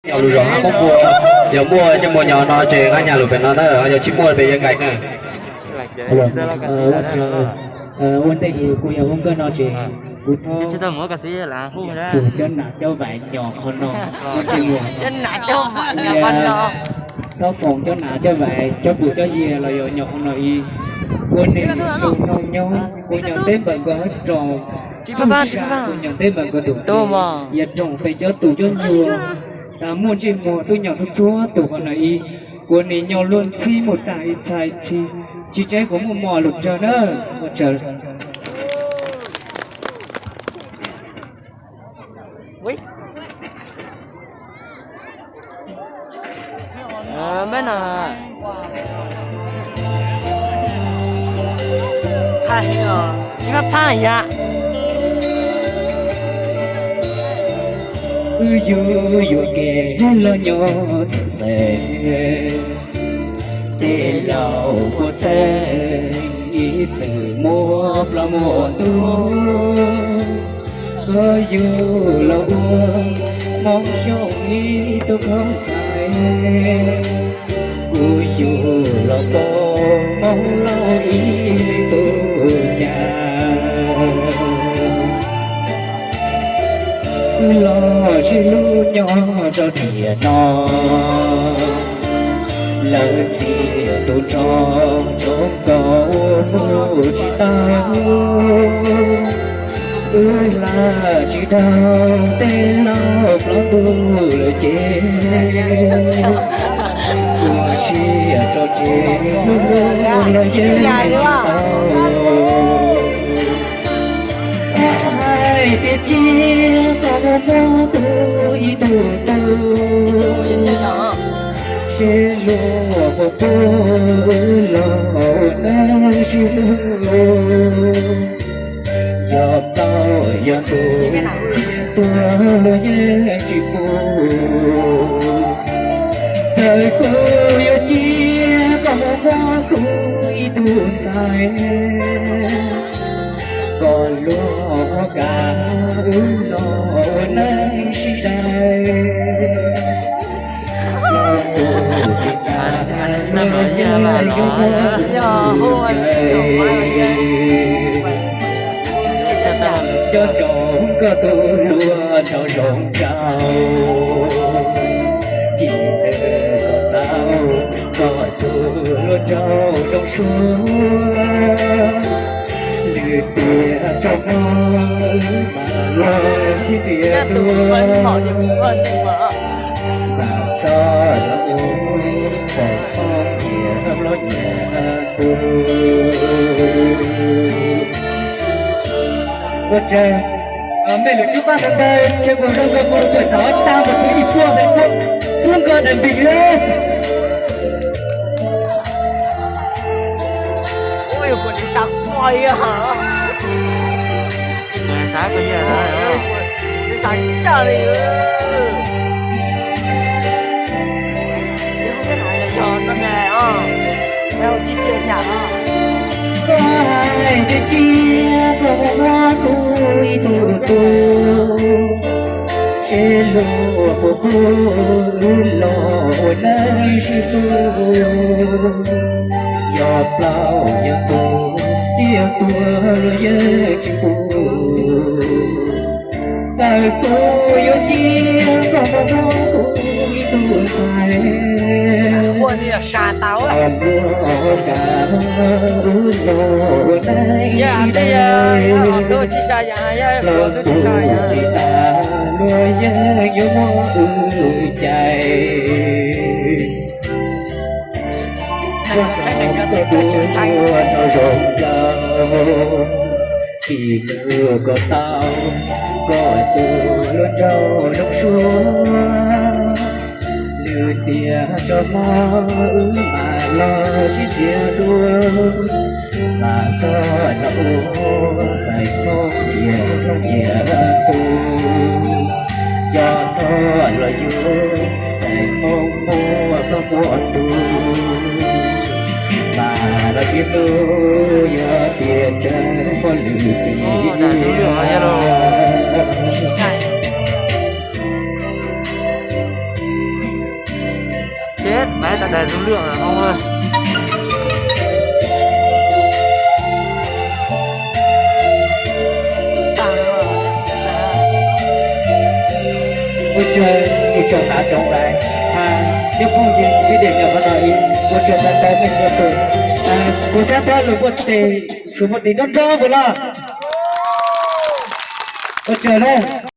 Yog lus zog hab qoob pua, yog muaj coj mus nyob no ces nqa nyas lus pem no na, yog tsis muaj pem yuav nqaim na. Ua ntej kuv yog Hmoob Nkauj no ces kuv txhum cov nas cov vais nyob qhov no, txhum cov nas cov vais cov pum cov nas cov vais cov pum cov yig los yog nyob qhov no ib, ua neeg tus no nyob kuv nyob teb npawg nkawd hab roos, kuv nyob teb npawg nkawd tus, yog roos pem cov tus cov nyuag, tas muaj ntsej muag tub nyob txhua txhua tus qhov no ib, kuv nim nyob luag ntxhib mus tas ib txhais txhij, tsis tseeb kuv muaj mov lug tsawg na, ua tsawg. Wb yug yuam kev los nyob txhawm xeeb, tej laus kuj txheeb ib txwm muaj plaub muaj ntug. Kuv yug los ua Hmoob Xyooj ib tug khaub ntxhais, kuv yug los pom Hmoob Lauj ib tug cas. Wb los sib hlub nyob rau tiam no, lawv txia tus nrog tsoom nkauj ua tsis tau. Wb hla tsis dhau tej laus plaub ntug lawm ces, ua siab tso tseg hlub hlub los yeej tsis tau. Hais tias cia koj muab kuv ib tug tug, seb luag puas pub wb los neej sib hlub. Yog plaub yog ntug txiv tuag los yeej tsis pub. Txawm kuv yuav cia koj muab kuv ib tug ntxhais, kom luag kav wb los ua neej sib zais. Tsis tas luag yeej yuav muaj tus cais, coj tsoom nkauj tus hluas nraug zoo nraug, cim ntawm koj tau koj tus hluas nraug zoo suab. Lwm tiam tsaus hmo wb mam los sib ntsiab dua, mam txog los ua txais phooj ywg hlob nyiam tus. Ua tsaug, mej lwm tsub paj ntawd ntawd, tsheb kuv zoo nkauj kuv tuam thaum tag npas txug ib puag peb puag, puag nkauj daim npis lawm. Koj hais tias cia koj muab kuv ib tug tug, seb luag puas pub wb los ua neej sib hlub. Yog plaub yog ntug txiv tuag los yeej tsis pub. Txawm kuv yuav cia koj muab kuv ib tug ntxhais, kom luag kav wb los ua neej sib dais. Los tus tsis tas luag yeej yuav muaj tus cais. Koj txhob koj tus hluas nraug zoo nraug, cim ntawm koj tau koj tus hluas nraug zoo suab. Lwm tiam tsaus hmo wb mam los sib ntsiab dua, mam txog los ua txais phooj ywg hlob nyiam tus. Yog txog los yuav txais phooj muaj phooj muaj tus, mas los sib hlub yog tias tseem muaj lwm tiam. Test máy ta đài dung lượng là không ơi. Ua tsaug ib tsoom nam tsoom ntxawm, thiab phooj ywg sib deev nyob qhov no ib, ua tsaug ntau ntau nej txhua tus. Kuv xav thov lus puag tes, sum muaj tis nrov nrov mus los. Ua tsaug na.